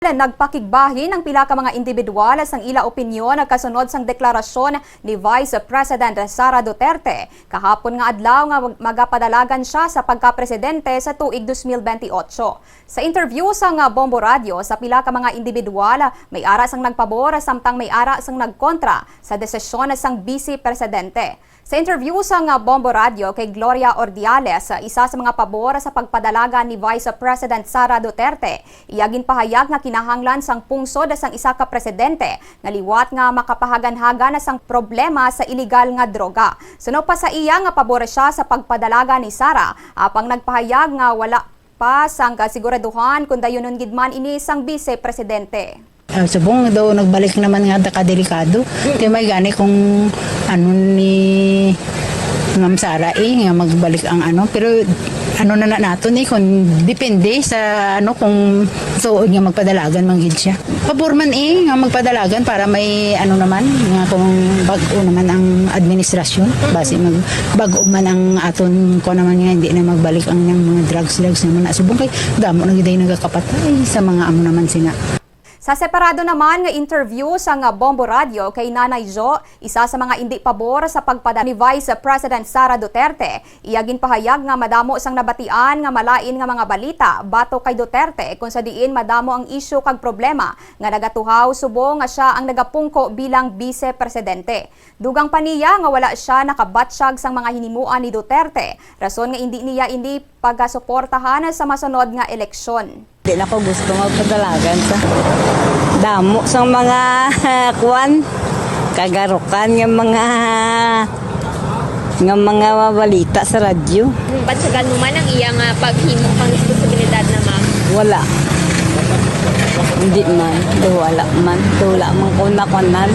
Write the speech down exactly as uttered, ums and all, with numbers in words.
Nagpakigbahin ang pila ka mga indibidwal sang ila opinyon kasunod sang deklarasyon ni Vice President Sara Duterte kahapon nga adlaw nga mag-, magapadalagan siya sa pagkapresidente sa tuig dos mil benti otso. Sa interview sang Bombo Radio sa pila ka mga indibidwal, may ara sang nagpabor samtang may ara sang nagkontra sa desisyon sang Bise Presidente. Sa interview sang Bombo Radio kay Gloria Ordiales, isa sa mga pabor sa pagpadalagan ni Vice President Sara Duterte, iya ginpahayag nga kinahanglan sang pungsod sang isa ka presidente nga liwat nga makapahaganhagan sang problema sa iligal nga droga. Suno pa sa iya nga pabor siya sa pagpadalagan ni Sara, apang nagpahayag nga wala pa sang kasiguraduhan kon dayunon gid man ini sang Bise Presidente. Ah, subong daw nagbalik naman nga da-, kadelikado. Kay may gani kung ano ni Ma'am Sara eh, nga magbalik ang ano. Pero ano na, na naton eh, kung depende sa ano, kung suod nga magpadalagan man gid siya. Pabor man eh, nga magpadalagan para may ano naman, nga kung bag-o naman ang administrasyon. Basi mag-, bag-o man ang aton, kung naman nga, hindi na magbalik ang yang mga drugs, drugs naman na subong kay damo na gid ay nagakapatay sa mga amo naman sina. Sa separado naman nga interview sang Bombo Radio kay Nanay Jo, isa sa mga indi pabor sa pagpada ni Vice President Sara Duterte, iya ginpahayag nga madamo sang nabatian nga malain nga mga balita batok kay Duterte, kung sa diin madamo ang isyu kag problema nga nagatuhaw subong nga siya ang nagapungko bilang bise presidente. Dugang pa niya nga wala siya nakabatsyag sang mga hinimuan ni Duterte, rason nga indi niya ini pagasuportahan sa masunod nga eleksyon. Di na ko gusto magpadalagan sa damo sang mga, kuwan, kagarukan nga mga, nga mga balita sa radyo. Hmm, batyagan mo man ang iya nga paghimo kang responsibilidad na, ma'am? Wala. Hindi man. Do wala man. Do wala man ko nakuanan.